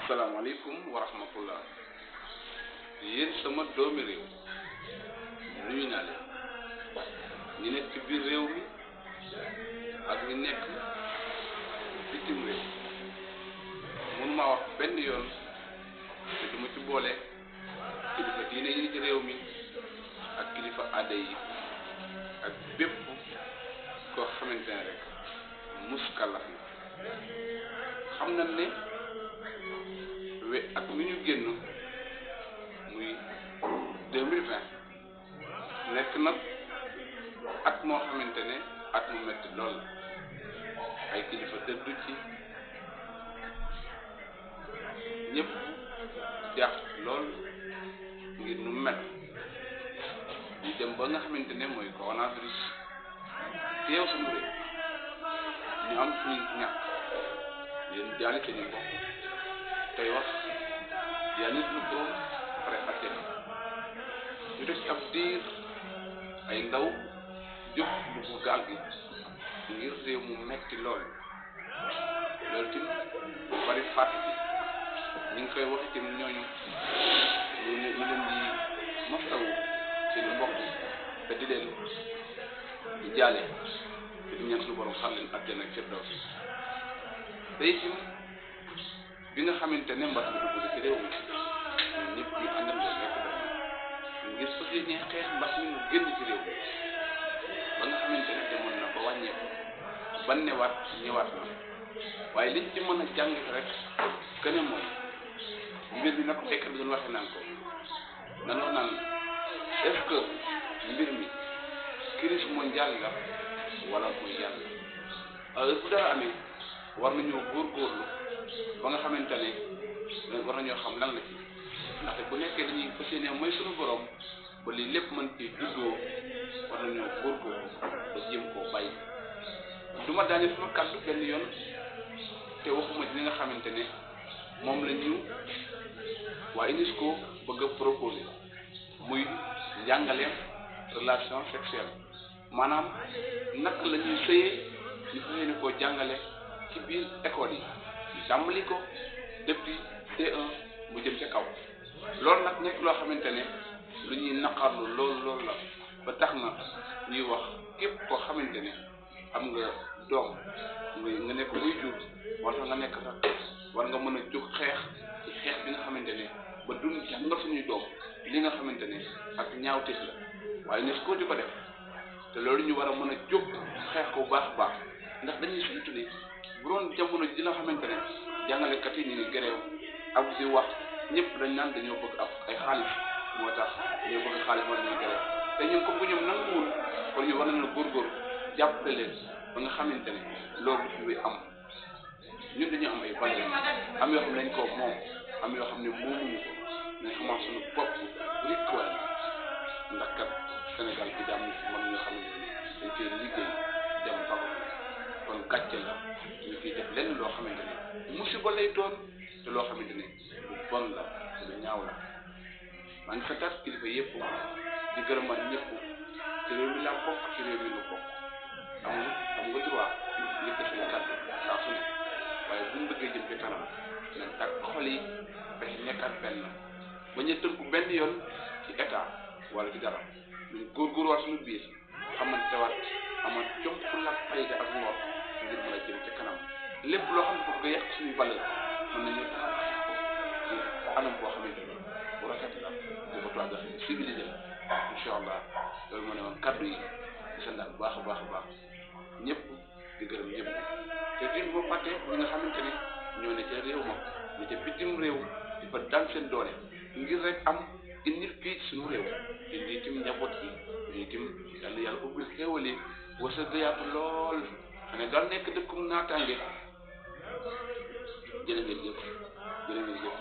asalaamaaleykum wa rahmatullah yéen sama doomi réew nuyu naa leen ñi nekk ci biir réew mi ak ñi nekk bitim réew mënuma wax benn yoon te duma ci boole kilifa diine yi ci réew mi ak kilifa aada yi ak bépp koo xamante ne rek muskalaf na xam na ne ak mi ñu génn muy 2020 nekk nag at moo xamante ne at mu metti lool ay kilifa dëddu ci ñëpp jaax lool ngir nu mel ñu dem ba nga xamante ne mooy coronavirus teew suñu réew ñu am suñu ñàkk leen jaali seeni mbokk tey wax yaa nit lu ko pare atte ñu def ci ab diir ay ndaw jóg lu bu gaal gi ngir réew mu metti lool loolu tim bu bari fàtte ci ñu ngi koy wax itam ñooñu ñu leen di mastawu seen mbokk te di leen di jaale te di ñaan suñu borom xam leen àjjana ak firdaws te itam bi nga xamante ne mbas mi dugg ci réew mi ñun ñëpp ñu àndandoo nekk benn ngir fas yéene xeex mbas mi mu génn ci réew mi ba nga xamante ne demoon na ba wàññeeku ba newaat ñëwaat na waaye liñ ci mën a jàngit rek gën a mooy mbir mi nag fekk bi doon waxee naan ko nan wax naan est-ce que mbir mi crise mondiale la wala muy yàlla bu dara amee war nañoo góorgóorlu ba nga xamante ne war nañoo xam lan la ci ndaxte bu nekkee dañuy fas yéene mooy suñu borom ba lii lépp mën ci juddoo war nañoo góorgóorlu ba jéem koo bàyyi du ma daane sama kàddu benn yoon te waxuma ci li nga xamante ne moom la ñu waa UNESCO bëgg a proposé muy njàngaleem relation sexuelle maanaam naka la ñuy sëyee ñu fas yéene koo jàngale ci biir école yi ñu tàmbali ko depuis C1 mu jëm ca kaw loolu nag nekk loo xamante ne lu ñuy naqarlu loolu la ba tax na ñuy wax képp koo xamante ne am nga doom nga nekk muy jur wala nga nekk sax war nga mën a jóg xeex ci xeex bi nga xamante ne ba dund jàngal suñuy doom li nga xamante ne ak ñaawteef la waaye ne su ko di ko def te loolu ñu war a mën a jóg xeex ko bu baax a baax ndax dañuy saytu ne bu doon jamono ji nga xamante ne jàngalekat yi ñu ngi gëreew ak di wax ñëpp dañ naan dañoo bëgg ab ay xaalis moo tax dañoo bëgg xaalis moo dañuy gëreew te ñun comme que ñoom nanguwul kon ñu war nañu góorgóorlu jàppale leen ba nga xamante ne loolu fi am ñun dañoo am ay valeur am yoo xam ne dañ ko moom am yoo xam ne moomuñu ko nañ xamaa suñu bopp rikkuwaay ndax kat Sénégal bi daam si man ñoo xamante ne dañ koy liggéey dem ba kon gàcce la ñu koy def lenn loo xamante ne musiba lay doon te loo xamante ne lu bon la te lu ñaaw la maa ngi santaat kilifa yëpp di gërëmaat ñëpp ci réew mi laa bokk ci réew mi lu bokk am nga droit yëpp seen kàddu saa su ne waaye bu ñu bëggee jëm ci kanam nañ tàkk xol yi fexe nekkaat benn ba ñu tënku benn yoon ci état wala ci dara ñu góorgóorwaat suñu biir xamante waat amat jom fulla ak fayda ak ngor ngir mën a jëm ci kanam lépp loo xam ne bëgg a yàq suñuy valeur mën nañu taxaw xeex ko ci anam boo xamante ni bu rafet la bu ko toog a civilisé la incha allah loolu moo ne woon kaddu yi di sandaat bu baax a baax ñëpp di gërëm ñëpp te duñ boo fàtte ñi nga xamante ne ñoo ne ca réew ma ne ca bitim réew di fa daan seen doole ngir rek am indi fii ci suñu réew indi itam njaboot yi ñu itam yàlla ubbil xéewali wasa yaatu lool Sénégal nekk dëkkum naataange jërë ngeen jëf ñu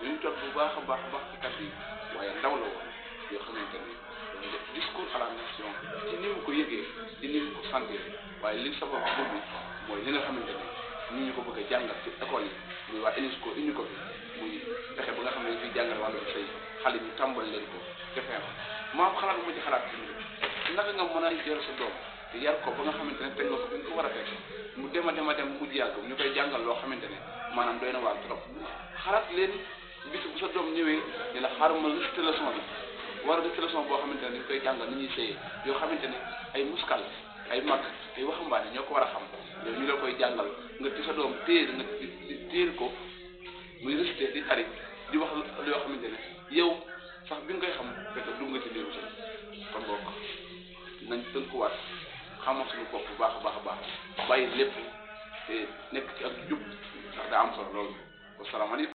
ngi toog bu baax a baax ci kàddu yi waaye ndaw la woon yoo xamante ne dañu def discours à la nation ci ni mu ko yëgee ci ni mu ko sentir waaye li sabab boobu mooy li nga xamante ne ñu ko bëgg a jàngal ci école yi muy waa UNESCO indi ko fi muy fexe ba nga xam ne dañ fiy jàngal wàllu sëy xale ñu tàmbal leen ko defee maam xalaat bu ma ci xalaat ci naka nga mën a jël sa doom te yar ko ba nga xamante ne teg nga ko fi nga ko war a teg mu dem a dem mujj yàgg ñu koy jàngal loo xamante ne maanaam doy na waar trop xalaat leen bis bu sa doom ñëwee ne la xaaral ma liste leçon bi war a liste leçon boo xamante ne dañ koy jàngal ni ñuy séyee yoo xamante ne ay muskal ay mag ay waxambaane ñoo ko war a xam yow ñu la koy jàngal nga ci sa doom téel nga téel ko muy récité di tari di wax yoo xamante ne yow sax bi nga koy xam fekk dugg nga ci liiru si kon bokk nañ tënkuwaat xamal suñu bopp bu baax a baax a baax bàyyi lépp te nekk ci ak jub ndax daa am solo loolu wasalaamaaleykum